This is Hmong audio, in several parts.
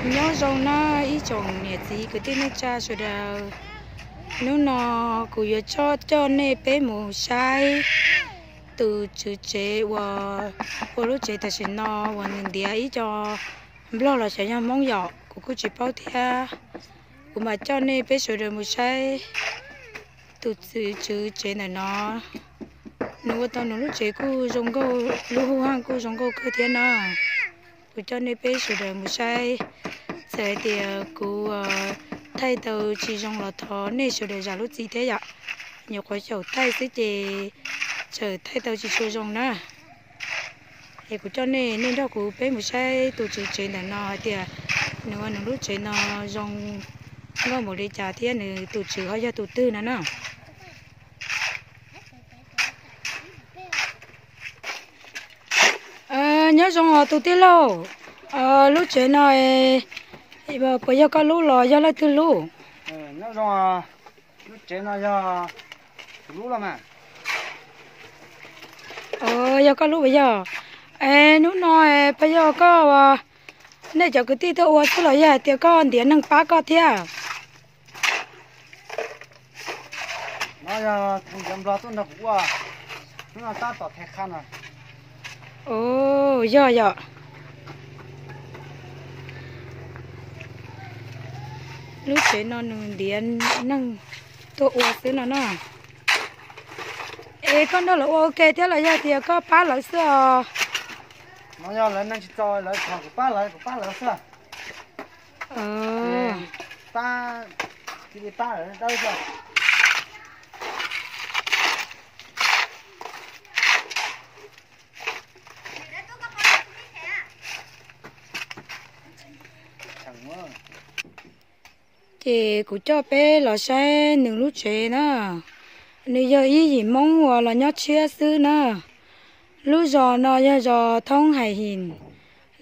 Nyob zoo na ib tsoom niam txiv kwv tij neej tsa sawv daws. Hnub no kuv yuav coj nej peb mus saib tus tswv tsev uas ua lub tsev tam sim no uas nws ntiav ib co Nplog los xyov yog Hmoob yom, kuv kuj tsis paub thiab. Kuv mam coj nej peb sawv daws mus saib tus tswv tsev ntawm no. Nws ua tau nws lub tsev kuj zoo nkauj, lub hauj lwm kuj zoo nkauj kawg thiab na. Kuv coj nej peb sawv daws mus saib. Txawm hais tias kuv thaij tau tsis zoo los thov nej sawv daws zam lub txim thiab yom. Nyuam qhuav xyaum thaij xwb ces txawm thaij tau tsis tshua zoo na. Es kuv coj nej, nej nrog kuv peb mus saib tus tswv tsev ntawm no hais tias nws ua nws lub tsev no zoo nkauj npaum li cas thiab nws tus tswv ho yog tus twg no na. Nyob zoo os tus tij laug, lub tsev no puas yog koj lub los yog leej twg lub? Lub tsev no yog kuv lub los mas. Yog koj lub puas yog? Es hnub no puas yog koj, nej cov kwv tij tuaj ua xwb los yog hais tias koj ntiav neeg pab koj thiab? No yog tus ntiav Nplog tuaj nrog kuv ua, hnub no tab tom them qha no. Yog yom. Lub tsev no nws ntiav neeg tuaj ua xwb no na. Es koj nrog lawv ua ua ke thiab los yog tias koj pab lawv xwb os? No yog lawv neeg tsis txaus lawv thov kuv pab lawv, kuv pab lawv xwb. Pab, cia li pab lawv dawb xwb. Ces kuv coj peb los saib nws lub tsev na. Nws yog ib yim Hmoob uas los nyob tshiab xwb na. Lub zos no yog zos Thoob Hais Him,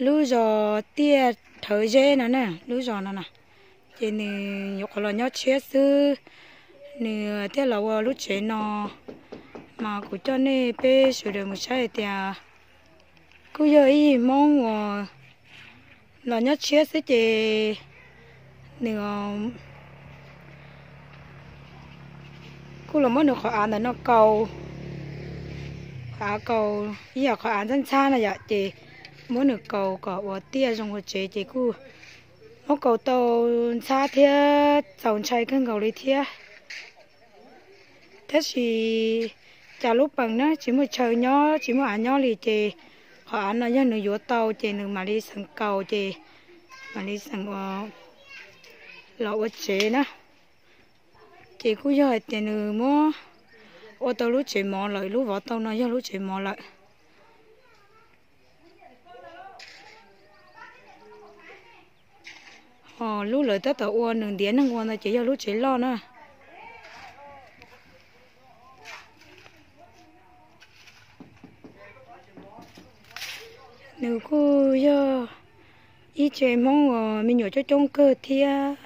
lub zos Tiaj Rhawv Zeb no na, lub zos no na. Ces nws nyuam qhuav los nyob tshiab xwb, nws thiaj los ua lub tsev no. Mas kuv coj nej peb sawv daws mus saib hais tias kuj yog ib yim Hmoob uas los nyob tshiab xwb ces nws kuj los muab nws qhov av ntawm no kaus, qhov av kaus ib yam qhov av ntxhab ntxhab no yom, ces muab nws kaus kom ua tiaj zoo ua tsev ces kuj muab kaus tau ntxhab thiab txaus ntshai kawg nkaus li thiab. Tab sis cas lub peem na tsis muaj chaw nyob tsis muaj av nyob li ces qhov av no yog nws yuav tau ces nws mam li xeem kaus ces mam li xeem los ua tsev na. Ces kuj yog hais tias nws muab ua tau lub tsev mov lawm, lub vov tau no yog lub tsev mov lawm. Ho lub lawv tab tom ua nws ntiav neeg ua ntawd ces yog lub tsev loj na. Nws kuj yog ib tsev Hmoob uas me nyuam coob coob kawg thiab,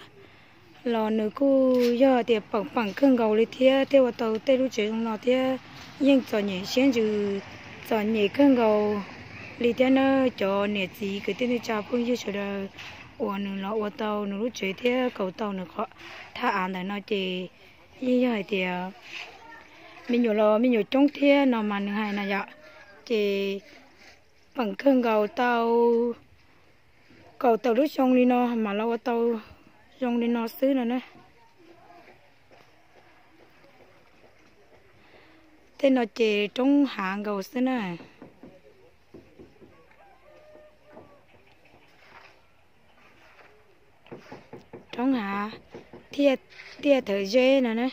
los nws kuj yog tias peem peem kawg nkaus li thiab thiaj ua tau tej lub tsev zoo no thiab. Yeej txom nyem siab ntsws txom nyem kawg nkaus li thiab na. Cov niam txiv kwv tij neej tsa phooj ywg sawv daws uas nws los ua tau nws lub tsev thiab kaus tau nws qhov thaj av ntawm no ces yeej yog hais tias me nyuam los me nyuam coob thiab no mas nws hais na yom. Ces peem kawg nkaus tau kaus tau lub xyoo li no mam los ua tau zoo li no xwb no na. Tej no ces roob hav nkaus xwb na. Roob hav, Tiaj Thawv Zeb no na.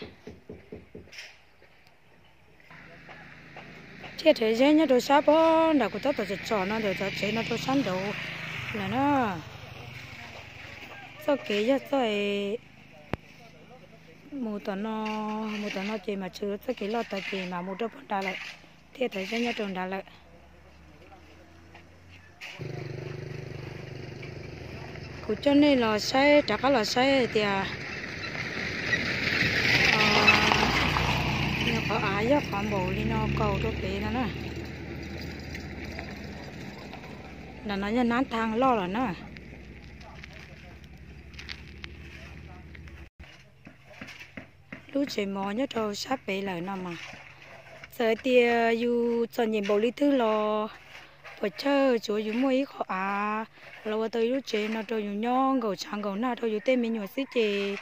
Tiaj Thawv Zeb nyob rau sab pob nram kuv tab tom tsom tsom no ntawm txoj tsev no rau sab nraud lawm na. Txoj kev yog txoj mus tom no, mus tom no ces mas tshwm txoj kev loj tas ces mas mus rau pob nrad lawm. Tiaj Thawv Zeb nyob rau nrad lawm. Kuv coj nej los saib, rov qab los saib hais tias nws qhov av yog qhov npaum li no kaus rau pem no na. Nram no yog nab thaj loj lawm na. lub tsev mov nyob rau sab pem lawm no mas. Txawm hais tias yus txom nyem npaum li twg los puas chawj, tsuav yus muaj ib qho av los ua tau ib lub tsev no rau yus nyob nkaum tshav nkaum nag rau yus tej me nyuam xwb ces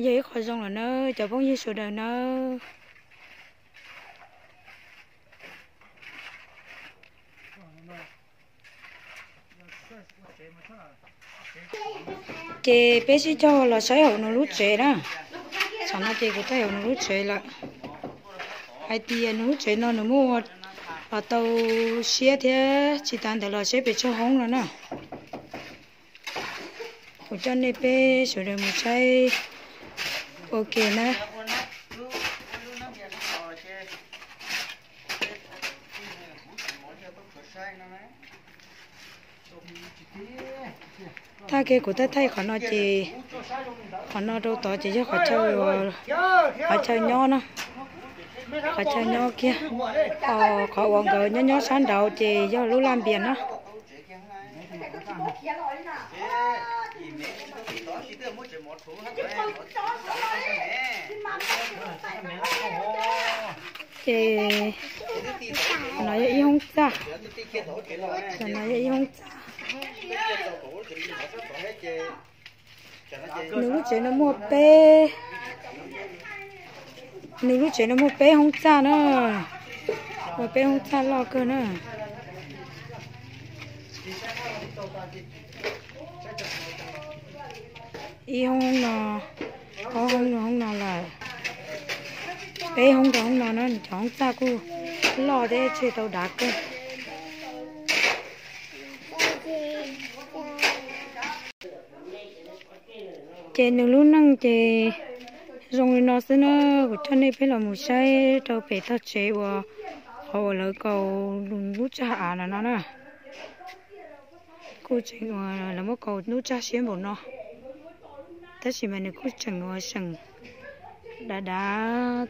yog ib qho zoo lawm nawb cov phooj ywg sawv daws nawb. Ces peb sib cog los saib hauv nws lub tsev na. Tsam no ces kuv tau hauv nws lub tsev lawm. Hais tias nws lub tsev no nws muaj ua los tau siab thiab tsis tas ntawd los seb pes tsawg hoob no na. Kuv coj nej peb sawv daws mus saib ua ke na. Tag kis kuv thaij thaij qhov no ces qhov no rau tod ces yog qhov chaw, qhov chaw nyob na, qhov chaw nyob kiag. Qhov uas nkawd nyob nyob sab nraud ces yog lub laj npias na. Ces no yog ib hoob txaj, no yog ib hoob txaj. Nws lub tsev no muaj peb, nws lub tsev no muaj peb hoob txaj na, muaj peb hoob txaj loj kawg na. Ib hoob no, ob hoob no, hoob no lawm, peb hoob rau hoob no na, cov hoob txaj kuj loj thiab tseg tau dav kawg. Ces nws lub neej ces zoo li no xwb na. Kuv coj nej peb los mus saib rau pem tog tsev uas qhov uas lawv kaus lub tsag av no no na. Kuj tseem uas lawv muab kaus lub tsag siab npaum no, tab sis mas nws kuj tseem uas seem dav dav.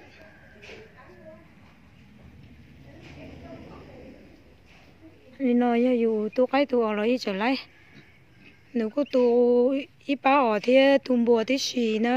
Li no yog yus tu qaib tu os los yeej tseem laib. Nws kuj tu ib pab os thiab tu npua tib si na.